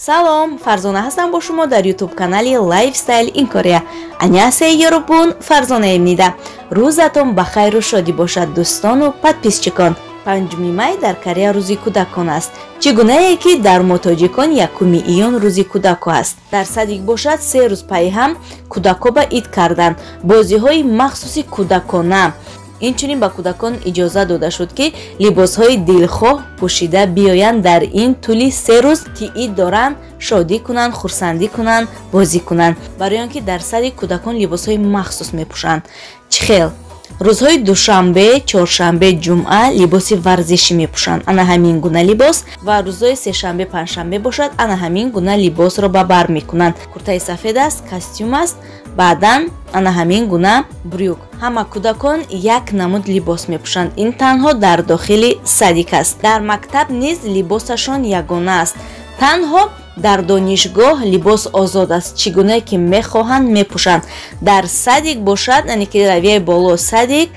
Салом, Фарзона ҳастам бо шумо дар YouTube канали Lifestyle in Korea. 안녕하세요 여러분, Фарзонаимнида. Рӯзатон ба хайру шодӣ бошад, дӯстону подписчикон. 5 май дар Корея рӯзи кӯдакон аст. Чӣ гунае ки дар мо тоҷикон 1 июн рӯзи кӯдако аст. Дар садик бошад 3 рӯз пайҳам кӯдако ба ид карданд. Бозиҳои махсуси кӯдакона. Инчунин ба кӯдакон иҷоза дода шуд, ки либосҳои дилхоҳ пӯшида биёянд дар ин тӯли 3 рӯз ки ид доранд, шодӣ кунанд, хурсандӣ кунанд, бозӣ кунанд. Барои он ки дар сади кӯдакон либосҳои махсус мепӯшанд. Чӣ хел? Рӯзҳои душанбе, чоршанбе, ҷумъа либоси варзишӣ мепӯшанд, ана ҳамин гуна либос, ва рӯзҳои сешанбе, панҷшанбе бошад, ана ҳамин гуна либосро ба бар мекунанд. Куртаи сафед аст, костюм аст, баъдан ана ҳамин гуна брюк. Ҳама кӯдакон як намуд либос мепӯшанд. Ин танҳо дар дохили садик аст. Дар мактаб низ либосашон ягона аст. Танҳо дар донишгоҳ либос озод аст, чӣ гунае ки мехоҳанд мепӯшанд. Дар садик бошад, яъне ки равияи боло садик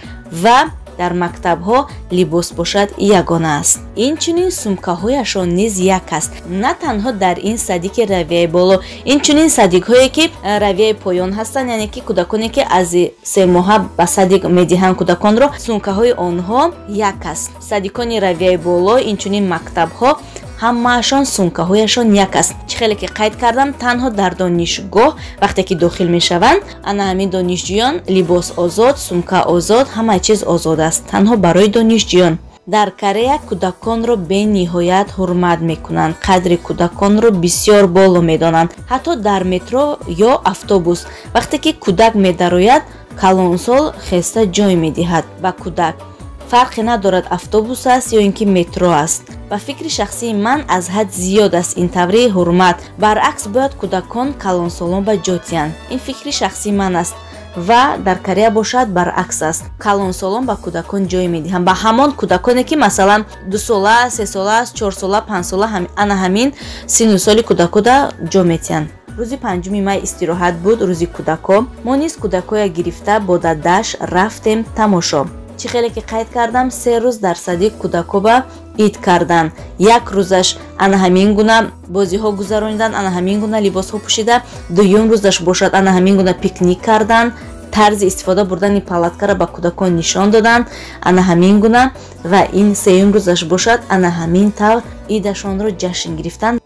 ва дар мактабҳо либос бошад ягона аст. Инчунин сумкаҳояшон низ як аст. На танҳо дар ин садики равияи боло, инчунин садикҳое ки равияи поён ҳастанд, яъне ки кӯдаконе ки аз 3 моҳа ба садик медиҳанд кӯдаконро, сумкаҳои онҳо як аст. Садикони равияи боло, инчунин мактабҳо ҳамаашон сумкаҳояшон як аст. Чӣ хеле ки қайд кардам, танҳо дар донишгоҳ вақте ки дохил мешаванд, ана ҳамин донишҷӯён либос озод, сумка озод, ҳама чиз озод аст, танҳо барои донишҷӯён. Дар Корея кӯдаконро бениҳоят ҳурмат мекунанд, қадри кӯдаконро бисёр боло медонанд. Ҳатто дар метро ё автобус вақте ки кӯдак медарояд, калонсол хеста ҷой медиҳад ба кӯдак. Фарқе надорад автобус аст ё ин ки метро аст. Ба фикри шахсии ман аз ҳад зиёд аст ин таври ҳурмат. Баръакс бояд кӯдакон калонсолон ба ҷо тиянд. Ин фикри шахсии ман аст. Ва дар Корея бошад баръакс аст. Калонсолон ба кӯдакон ҷой медиҳанд. Ба ҳамон кӯдаконе ки масалан 2 сола, 3 сола, 4 сола, 5 сола, ана ҳамин синну соли кӯдакода ҷо метиҳанд. Рӯзи 5 май истироҳат буд, рӯзи кӯдако. Мо низ кӯдакоя гирифта бо дадаш рафтем тамошо. Чӣ хеле ки қайд кардам, 3 рӯз дар садик кӯдакоба ид карданд. Як рӯзаш ана ҳамин гуна бозиҳо гузарониданд, ана ҳамин гуна либосҳо пӯшида, дуюм рӯзаш бошад ана ҳамин гуна пикник карданд, тарзи истифода бурдани палаткаро ба кӯдакон нишон доданд, ана ҳамин гуна, ва ин сеюм рӯзаш бошад ана ҳамин тавр идашонро ҷашн гирифтанд.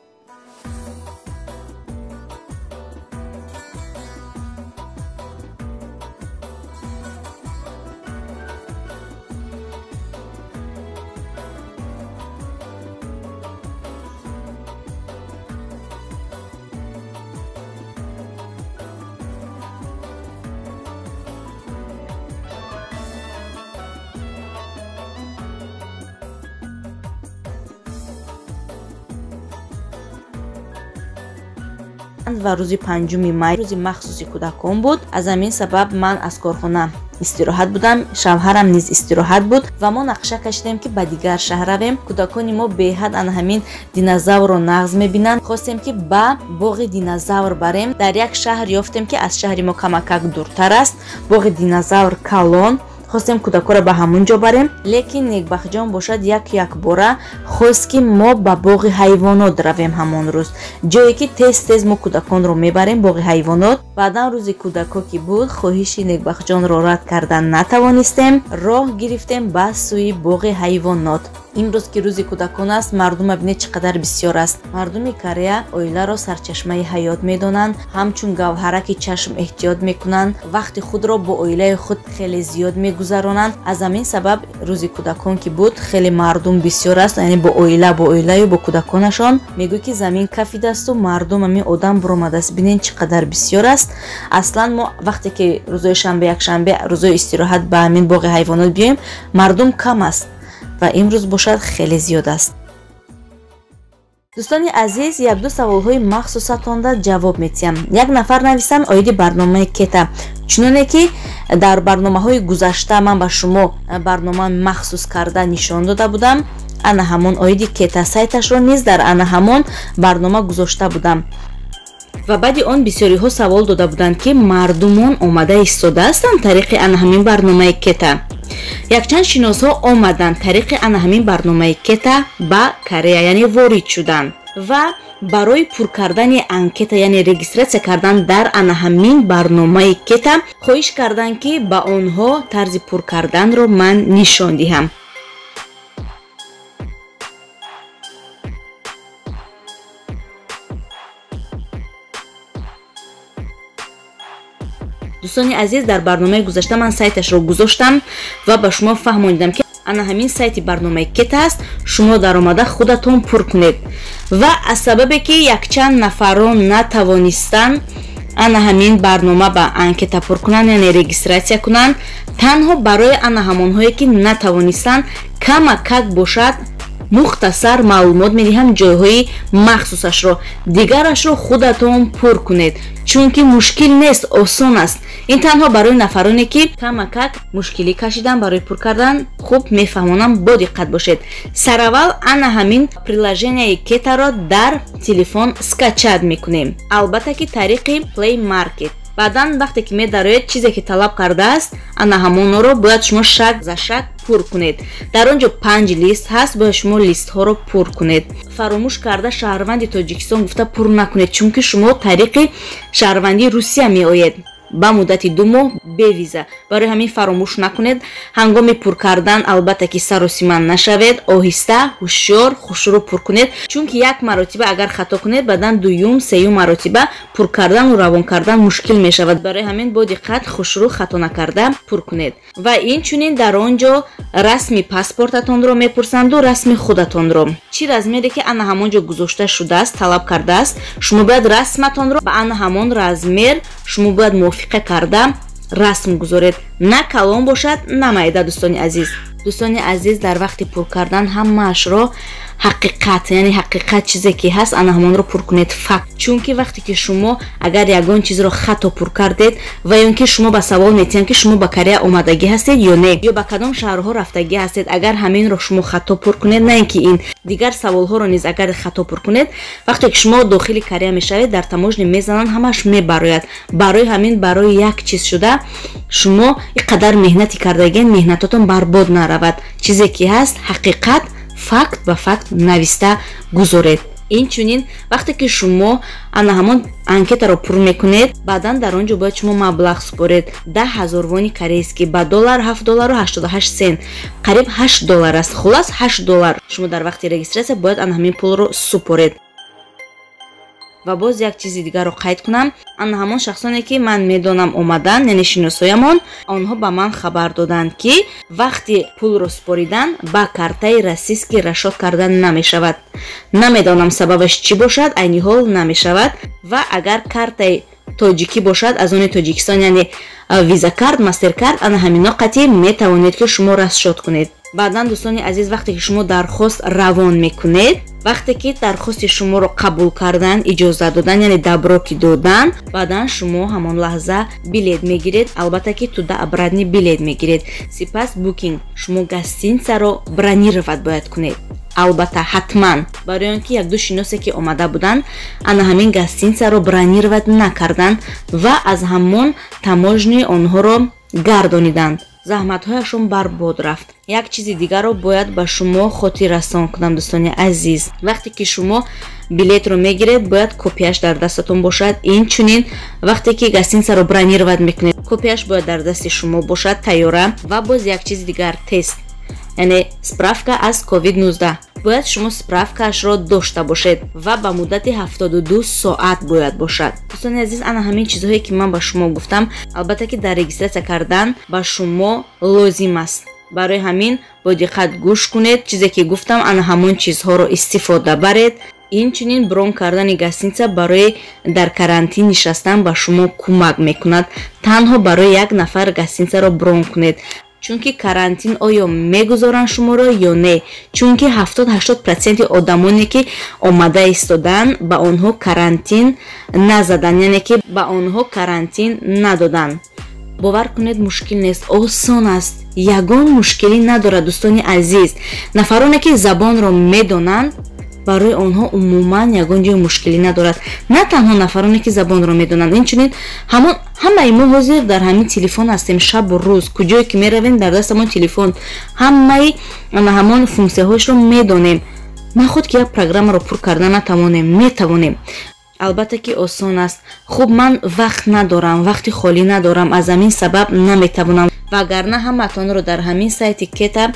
Ва рӯзи 5 май рӯзи махсуси кӯдакон буд. Аз ҳамин сабаб ман аз корхона истироҳат будам, шавҳарам низ истироҳат буд ва мо нақша кашидем ки ба дигар шаҳр равем. Кӯдакони мо беҳад ана ҳамин динозаврро нағз мебинанд. Хостем ки ба боғи динозавр барем. Дар як шаҳр ёфтем ки аз шаҳри мо камакак дуртар аст. Боғи динозавр калон. Хостем кӯдакоро ба ҳамон ҷо барем, лекин Некбахтҷон бошад як-якбора хост ки мо ба боғи ҳайвонот равем ҳамон рӯз, ҷое ки тез-тез мо кӯдаконро мебарем боғи ҳайвонот. Баъдан рӯзи кӯдако ки буд, хоҳиши Некбахтҷонро рад кардан натавонистем, роҳ гирифтем ба сӯи боғи ҳайвонот. Имрӯз ки рӯзи кӯдакон аст, мардум бинед чӣ қадар бисёр аст. Мардуми Корея оиларо сарчашмаи ҳаёт медонанд, ҳамчун гавҳараки чашм эҳтиёт мекунанд, вақти худро бо оилаи худ хеле зиёд мегузаронанд. Аз ҳамин сабаб рӯзи кӯдакон ки буд, хеле мардум бисёр аст, яъне бо оила, бо оилаю бо кӯдаконашон. Мегӯй ки замин кафидасту мардум ҳамин одам буромадааст. Бинед чӣ қадар бисёр аст. Аслан мо вақте ки рӯзои шанбе, якшанбе, рӯзои истироҳат ба ҳамин боғи ҳайвонот биёем, мардум кам аст ва имрӯз бошад хеле зиёд аст. Дӯстони азиз, як-ду саволҳои махсусатонда ҷавоб медиҳам. Як нафар нависанд оиди барномаи кета. Чуноне ки дар барномаҳои гузашта ман ба шумо барнома махсус карда нишон дода будам, ана ҳамон оиди кета сайташро низ дар ана ҳамон барнома гузошта будам. Ва баъди он бисёриҳо савол дода буданд, ки мардумон омада истодаастанд тариқи ана ҳамин барномаи кета. Якчанд шиносҳо омаданд тариқи ана ҳамин барномаи кета ба Корея, яъне ворид шуданд ва Барои пур кардани анкета, яъне регистрация кардан дар ана ҳамин барномаи Кета, хоҳиш карданд, ки ба онҳо тарзи пур карданро ман нишон диҳам. Дӯстони азиз, дар барномаи гузашта ман сайташро гузоштам ва ба шумо фаҳмонидам, ки ана ҳамин сайти барномаи Кета аст, шумо даромада худатон пур кунед. Ва аз сабабе ки якчанд нафарон натавонистанд ана ҳамин барнома ба анкета пур кунанд, яъне регистрация кунанд, танҳо барои ана ҳамонҳое ки натавонистанд, камакак бошад, мухтасар маълумот медиҳам ҷойҳои махсусашро. Дигарашро худатон пур кунед, чунки мушкил нест, осон аст. Ин танҳо барои нафароне ки камакак мушкилӣ кашидан барои пур кардан, хуб мефаҳмонам, бо диққат бошед. Сараввал ана ҳамин приложенияи Кетаро дар телефон скачать мекунем, албатта ки тариқи Play Market. Баъдан вақте ки медароед, чизе ки талаб кардааст, ана ҳамонро бояд шумо шаг за шаг пур кунед. Дар он ҷо 5 лист ҳаст, бояд шумо листҳоро пур кунед. Фаромӯш карда шаҳрванди Тоҷикистон гуфта пур накунед, чунки шумо тариқи шаҳрвандии Русия меоед ба муддати 2 моҳ бевиза. Барои ҳамин фаромӯш накунед. Ҳангоми пур кардан албатта ки саросиман нашавед, оҳиста, ҳушёр, хушрӯ пур кунед, чунки як маротиба агар хато кунед, баъдан дуюм, сеюм маротиба пур кардану равон кардан мушкил мешавад. Барои ҳамин бо диққат, хушрӯ, хато накарда пур кунед. Ва инчунин дар он ҷо расми паспортатонро мепурсанду расми худатонро. Чӣ размере ки ана ҳамон ҷо гузошта шудааст, талаб кардааст, шумо бояд расматонро ба ана ҳамон размер шумо бояд мувофиқа карда расм гузоред. На калон бошад, на майда. Дӯстони азиз, дӯстони азиз, дар вақти пур кардан ҳамаашро ҳақиқат, яъне ҳақиқат чизе ки ҳаст, ана ҳамонро пур кунед, факт. Чунки вақте ки шумо агар ягон чизро хато пур кардед ва ё ин ки шумо ба савол метиҳанд, ки шумо ба Корея омадагӣ ҳастед ё не, ё ба кадом шаҳрҳо рафтагӣ ҳастед, агар ҳаминро шумо хато пур кунед, на ин ки ин дигар саволҳоро низ агар хато пур кунед, вақте ки шумо дохили Корея мешавед, дар таможня мезананд, ҳамааш мебарояд. Барои ҳамин барои як чиз шуда шумо ин қадар меҳнати кардагиен, меҳнатотон барбод наравад. Чизе ки ҳаст, ҳақиқат, факт ба факт нависта гузоред. Инчунин вақте ки шумо ана ҳамон анкетаро пур мекунед, баъдан дар он ҷо бояд шумо маблағ супоред. 10 000 вони корейский, ба доллар 7 доллару 88 сент, қариб 8 доллар аст. Хулас, 8 доллар шумо дар вақти регистрация бояд ана ҳамин пулро супоред. Ва боз як чизи дигарро қайд кунам. Ана ҳамон шахсоне ки ман медонам омадан, яъне шиносоямон, онҳо ба ман хабар доданд, ки вақти пулро супоридан ба картаи российский расчёт кардан намешавад. Намедонам, сабабаш чӣ бошад, айни ҳол намешавад. Ва агар картаи тоҷикӣ бошад, аз они Тоҷикистон, яъне Визакарт, Мастеркарт, ана ҳамино қатъи метавонед, ки шумо расчёт кунед. Баъдан, дӯстони азиз, вақте ки шумо дархост равон мекунед, вақте ки дархости шуморо қабул кардан, иҷозат додан, яъне добро ки додан, баъдан шумо ҳамон лаҳза билет мегиред, албатта ки туда-обратный билет мегиред. Сипас booking, шумо гостиницаро бронировать бояд кунед, албатта ҳатман, барои он ки якду шиносе ки омада буданд, ана ҳамин гостиницаро бронировать накарданд ва аз ҳамон таможни онҳоро гардониданд, заҳматҳояшон барбод рафт. Як чизи дигарро бояд ба шумо хотиррасон кунам, дӯстони азиз. Вақте ки шумо билетро мегиред, бояд копияш дар дастатон бошад. Инчунин вақте ки гостиницаро бронировать мекунед, копияш бояд дар дасти шумо бошад, тайёра. Ва боз як чизи дигар: тест, яъне справка аз COVID-19, бояд шумо справкаашро дошта бошед ва ба муддати 72 соат бояд бошад. Дӯстони азиз, ана ҳамин чизҳое ки ман ба шумо гуфтам, албатта ки дар регистрация кардан ба шумо лозим аст. Барои ҳамин бо диққат гӯш кунед, чизе ки гуфтам, ана ҳамон чизҳоро истифода баред. Инчунин бронь кардани гостиница барои дар карантин нишастан ба шумо кӯмак мекунад. Танҳо барои як нафар гостиницаро бронь кунед, чунки карантин оё мегузоранд шуморо ё не, чунки 70-80 проценти одамоне ки омада истоданд, ба онҳо карантин назаданд, яъне ки ба онҳо карантин надоданд. Бовар кунед, мушкил нест, осон аст, ягон мушкилӣ надорад. Дӯстони азиз, нафароне ки забонро медонанд, барои онҳо умуман ягон ҷои мушкилӣ надорад. На танҳо нафароне ки забонро медонанд, инчунин ҳамон ҳамаи мо ҳозир дар ҳамин телефон ҳастем шабу рӯз, куҷое ки меравем, дар дастамон телефон, ҳамаи ҳамон функсияҳояшро медонем. Наход ки як программаро пур карда натавонем, метавонем. Албатта ки осон аст. Хуб, ман вақт надорам, вақти холӣ надорам, аз ҳамин сабаб наметавонам. Вагарна ҳамаатонро дар ҳамин сайти Кета,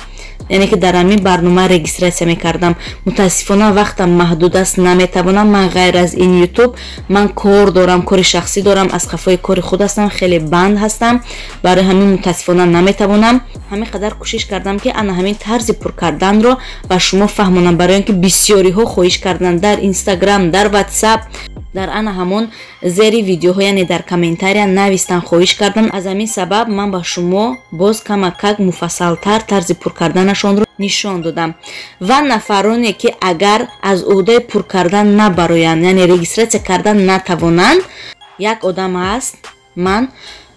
яъне ки дар ҳамин барнома регистрация мекардам. Мутаассифона вақтам маҳдуд аст, наметавонам. Ман ғайр аз ин Ютуб ман кор дорам, кори шахсӣ дорам, аз қафои кори худ ҳастам, хеле банд ҳастам, барои ҳамин мутаассифона наметавонам. Ҳамин қадар кӯшиш кардам, ки ана ҳамин тарзи пур карданро ба шумо фаҳмонам, барои он ки бисёриҳо хоҳиш карданд дар Инстаграм, дар Ватсап, дар ана ҳамон зери видеоҳо, яъне дар комментария навистан, хоҳиш карданд. Аз ҳамин сабаб ман ба шумо боз камакак муфассалтар тарзи пур карданашонро нишон додам. Ва нафароне ки агар аз ӯҳдаи пур кардан набароянд, яъне регистрация кардан натавонанд, як одам ҳаст, ман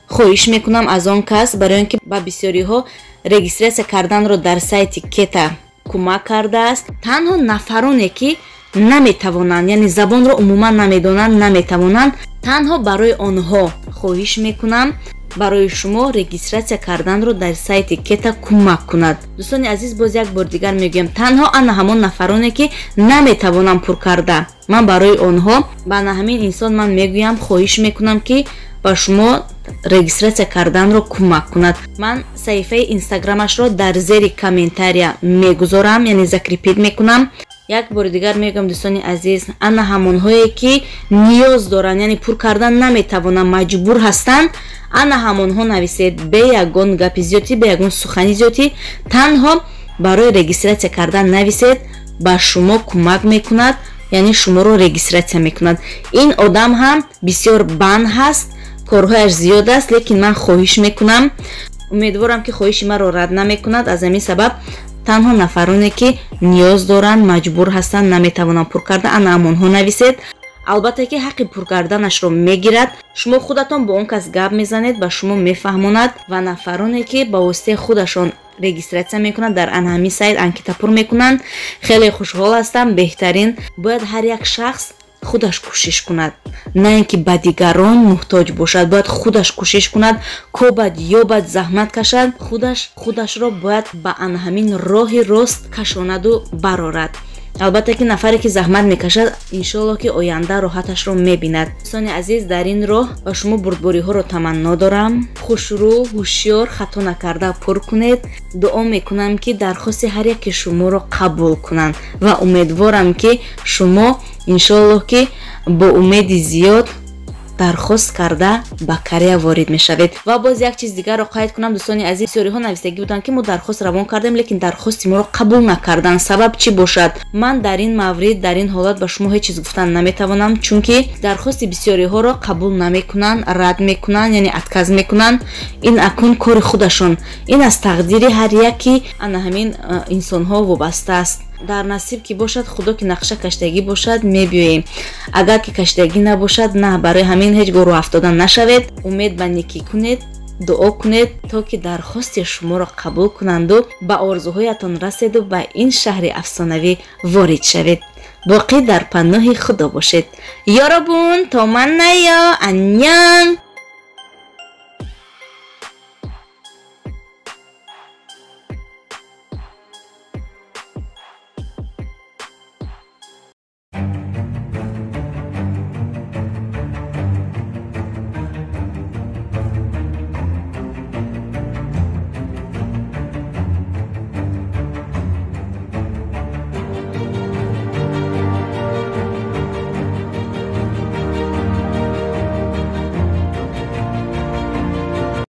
хоҳиш мекунам аз он кас, барои он ки ба бисёриҳо регистрация карданро дар сайти Кета кӯмак кардааст. Танҳо нафароне ки наметавонанд, яъне забонро умуман намедонанд, наметавонанд, танҳо барои онҳо хоҳиш мекунам барои шумо регистрация карданро дар сайти Кета кӯмак кунад. Дӯстони азиз, боз як бор дигар мегӯям, танҳо ана ҳамон нафароне ки наметавонанд пур карда, ман барои онҳо, ба ана ҳамин инсон ман мегӯям, хоҳиш мекунам ки ба шумо регистрация карданро кӯмак кунад. Ман саҳифаи инстаграмашро дар зери комментария мегузорам, яъне закрепить мекунам. Як бори дигар мегӯям, дӯстони азиз, ана ҳамонҳое ки ниёз доранд, яъне пур кардан наметавонанд, маҷбур ҳастанд, ана ҳамонҳо нависед, бе ягон гапи зиёдӣ, бе ягон сухани зиёдӣ, танҳо барои регистрация кардан нависед, ба шумо кӯмак мекунад, яъне шуморо регистрация мекунад. Ин одам ҳам бисёр банд ҳаст, корҳояш зиёд аст, лекин ман хоҳиш мекунам, умедворам ки хоҳиши маро рад намекунад. Аз ҳамин сабаб танҳо нафароне ки ниёз доранд, маҷбур ҳастанд, наметавонанд пур карда, ана ҳамонҳо нависед. Албатта ки ҳаққи пур карданашро мегирад. Шумо худатон бо он кас гап мезанед, ба шумо мефаҳмонад. Ва нафароне ки ба воситаи худашон регистрация мекунанд, дар ана ҳамин сайт анкета пур мекунанд, хеле хушҳол ҳастам. Беҳтарин, бояд ҳар як шахс худаш кӯшиш кунад, на ин ки ба дигарон муҳтоҷ бошад. Бояд худаш кӯшиш кунад, кобад, ёбад, заҳмат кашад, худаш худашро бояд ба ана ҳамин роҳи рост кашонаду барорад. Албатта ки нафаре ки заҳмат мекашад, иншоалло ки оянда роҳаташро мебинад. Дӯстони азиз, дар ин роҳ ба шумо бурдбориҳоро таманно дорам. Хушрӯ, ҳушёр, хато накарда пур кунед. Дуо мекунам ки дархости ҳар яке шуморо қабул кунанд ва умедворам ки шумо иншоаллоҳ ки бо умеди зиёд дархост карда ба Корея ворид мешавед. Ва боз як чиз дигарро қайд кунам, дӯстони азиз, бисёриҳо навистагӣ буданд ки мо дархост равон кардем, лекин дархости моро қабул накарданд, сабаб чӣ бошад? Ман дар ин маврид, дар ин ҳолат ба шумо ҳеҷ чиз гуфтан наметавонам, чунки дархости бисёриҳоро қабул намекунанд, рад мекунанд, яъне отказ мекунанд. Ин акнун кори худашон, ин аз тақдири ҳар яки ана ҳамин инсонҳо вобаста аст. Дар насиб ки бошад, худо ки нақша каштагӣ бошад, мебиёем, агар ки каштагӣ набошад, на. Барои ҳамин ҳеҷ гоҳ рӯҳафтода нашавед, умед ба некӣ кунед, дуо кунед, то ки дархости шуморо қабул кунанду ба орзуҳоятон раседу ба ин шаҳри афсонавӣ ворид шавед. Боқӣ дар паноҳи худо бошед. Ёробун, то маннаё, аннян.